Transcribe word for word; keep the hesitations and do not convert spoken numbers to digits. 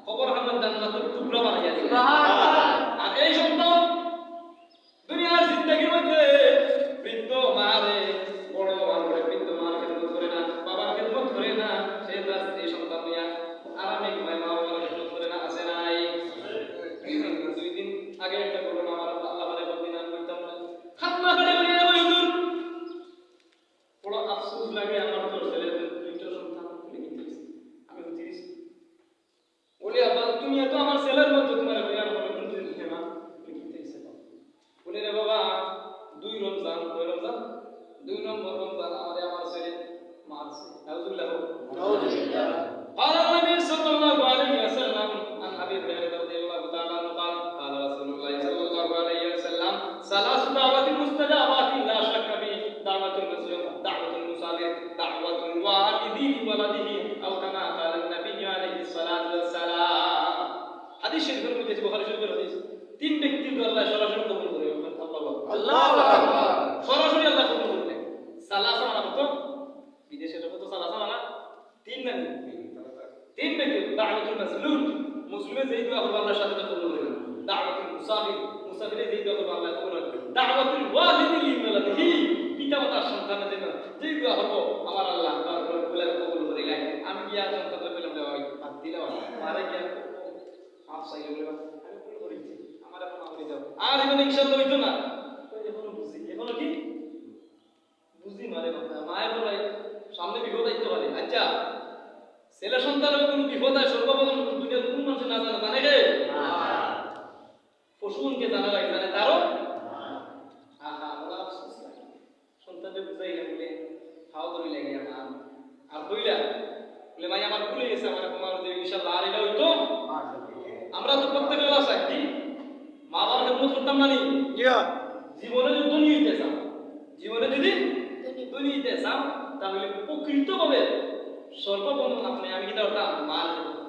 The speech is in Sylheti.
কবর খানাত জান্নাতুর টুকরা বানাইয়া দিবা। আর এই সন্তান দুনিয়ার জিন্দেগির মধ্যে বৃদ্ধ মারে, বড় মারে, বৃদ্ধ মার খেদমত করে না, বাবার খেদমত করে না, সে তার স্ত্রী সন্তান নিয়া আরামে ঘুমায়, মা বাবার খেদমত করে না, আছে নাই? দুই দিন আগে একটা ঘটনা, আমার আল্লাহ বারে বলতে না বলতাম না, খান্না করে বলি, "ওই হুজুর, বড় আফসোস লাগে, আমার তো ছেলে দুইটা সন্তান, আমি তিরিশ।" বলে, "আব্বা, তুমি এত আমার ছেলের মতো, তোমার এখন আর কোনো দিন দিতে না।" বলে, "কিতা হইছে?" বলে, "রে বাবা, দুই রমজান, কয় রমজান? দুই নম্বর রমজান আমারে আমার ছেলে মারছে।" নাউজুবিল্লাহ। নাউজুবিল্লাহ। قال النبي صلى الله عليه وسلم عن أبي هريرة رضي الله تعالى عنه قال، قال رسول الله صلى الله عليه وسلم: ثلاث دعوات مستجابات لا شك في دعوة المظلوم، دعوة المسافر، دعوة الوالد لولده، أو كما قال النبي عليه الصلاة والسلام। হাদিস শরীফের মধ্যে আছে, বুখারী শরীফের হাদিস, তিন ব্যক্তির দোয়া আল্লাহ সরাসরি কবুল করে। আল্লাহু আকবার। আল্লাহু আকবার। সরাসরি আল্লাহ কবুল করে। সালাসা মানে কত? বিদেশে কত সালাসা মানে? তিন না নি? তিন ব্যক্তি, দাওয়াতুল মাজলুম, মজলুমে যেই দোয়া করবো আল্লাহ সাথে সাথে কবুল করে। দাওয়াতুল মুসাফির, মুসাফিরে যেই দোয়া করবো আল্লাহ কবুল করে। দাওয়াতুল ওয়ালিদি লিওয়ালাদিহি, পিতা মাতার সন্তানের জন্য যেই দোয়া করবো আমার আল্লাহ তাআলা কবুল করে। আমি গিয়া সন্তান পেলাম রে ভাই, বাদ দিলাম, মারা গিয়া মাফ চাইলে বলে, "আমি ভুল করেছি, আমার এখন মাফ করে দাও।" আর এখানে ইনশাআল্লাহ হইতো না। তো এখনো বুঝি, এখনো কি? বুঝি মানে কথা, মায়ের ভাই সামনে বিপদ আইতে পারে। আচ্ছা, ছেলে সন্তানের কোনো বিপদ হয়, সর্বপ্রথম দুনিয়ার কোন মানুষের না জানা, জানে কে? পশুমনকে জানা লাগে, জানে তারও? আহা, বড় আফসোস লাগে। সন্তানকে বুঝাই না বলে, খাওয়া ধরি লাগে আমার। আর কইলা, বলে, "ভাই, আমার ভুল হয়ে গেছে, আমার ক্ষমা করে দেবে, ইনশাআল্লাহ, আর এটা হইতো।" আমরা তো প্রত্যেকে ওলা চাই, কি? মা বাবার খেদমত করতাম না নি? জীবনে যদি ধনী হইতে চাও, জীবনে যদি ধনী হইতে চাও, তাহলে প্রকৃতভাবে সর্বপ্রথম আপনি আমি কিতা করতাম? মার খেদমত।